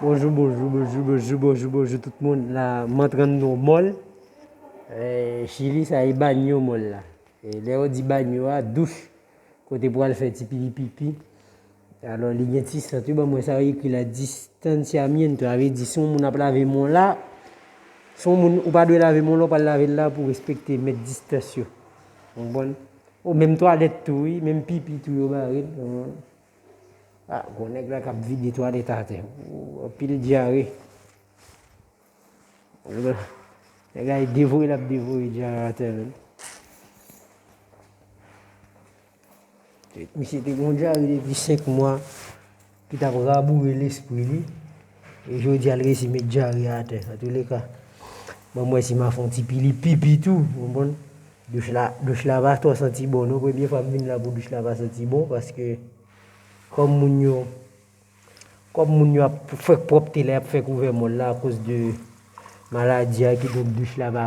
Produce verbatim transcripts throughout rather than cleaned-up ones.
Bonjou, bonjou, bonjou, bonjou, bonjou, bonjou tout moun. La, m antre anndan yon mòl. Eh, Chili, sa e banyo mòl la. E lè yo di banyo a, douch, kote pou al fè ti pipi pipi. Alò, li gen ti sant, wi, ban mwen sa yo ekri la, distanciamiento, sa vle di si yon moun ap lave men w la, si yon moun ou pa dwe lave men w la, ou pa lave l la pou respekte mèt distans yo. Ou konprann? Ou menm twalèt tou, wi, menm pipi tou yo bare l. Ah, gon nèg la k ap vide twalèt atè. Ou, anpil dyare. Nèg la e devore l ap devore dyare atè menm. Misye te gon dyare depi senk mwa ki t ap raboure lespri li. E jodi a l resi met dyare atè. Antouleka, ban m wè si m a fè yon ti pili pipi tou, ou konprann? Douch la, douch la pa twò santi bon non. Premye fwa m vin la pou douch la pa santi bon, paske kòm moun yo, kòm moun yo ap fè pwòpte la, y ap fè kouvè mòl la akoz de maladi a, kidonk douch la pa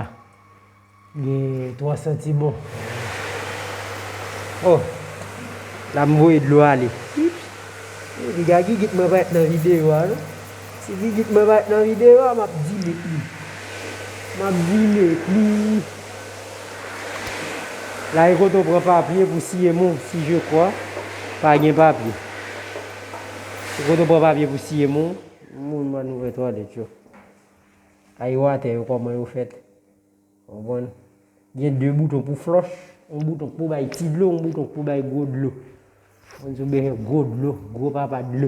gen twò santi bon. Oh, la m voye dlo ale. Epi gagigit mwen parèt nan videyo a non. Si gigit mwen parèt nan videyo a, m ap delete li. M ap delete li. La e kote w pran papye pou siye men w, si je kwa, pa gen papye. E kote w pran papye pou siye men w, moun ban nou fè twalèt yo. Ay watè yo kòman yo fèt. Ou konprann? Gen de bouton pou flòch, yon bouton pou bay ti dlo, yon bouton pou bay gwo dlo. Moun sou bezwen gwo dlo, gwo papa dlo.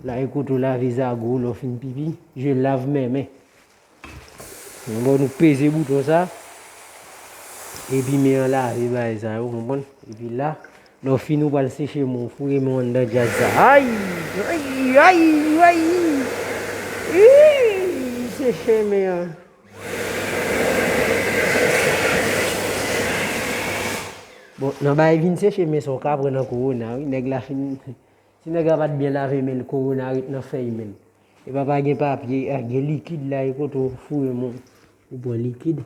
La e kote w lave zago w lè w fin pipi. Je lave mes mains. Bon, nou peze bouton sa. Epi men an lave bagay sa yo, konprann? Epi la, lè w fini, w pral seche men w, foure men w anndan djaz sa. Ay! Ay! Ay! Ay! Ii! Seche men an. Bon, nan bagay vin seche men sa, w ka pran nan kowona, wi. Nèg la fin, si nèg la pa t byen lave men l, kowona ret nan fèy men l. E pa, pa gen papye, a, gen likid la, e kote w foure men w, ou pran likid.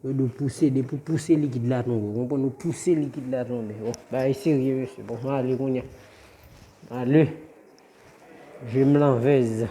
Yo di w pouse, depi w pouse likid la tonbe, w konprann, ou pouse likid la tonbe. Bon, bagay serye, mesye. Bon, m ale kounye a. M ale. Je me lanvez.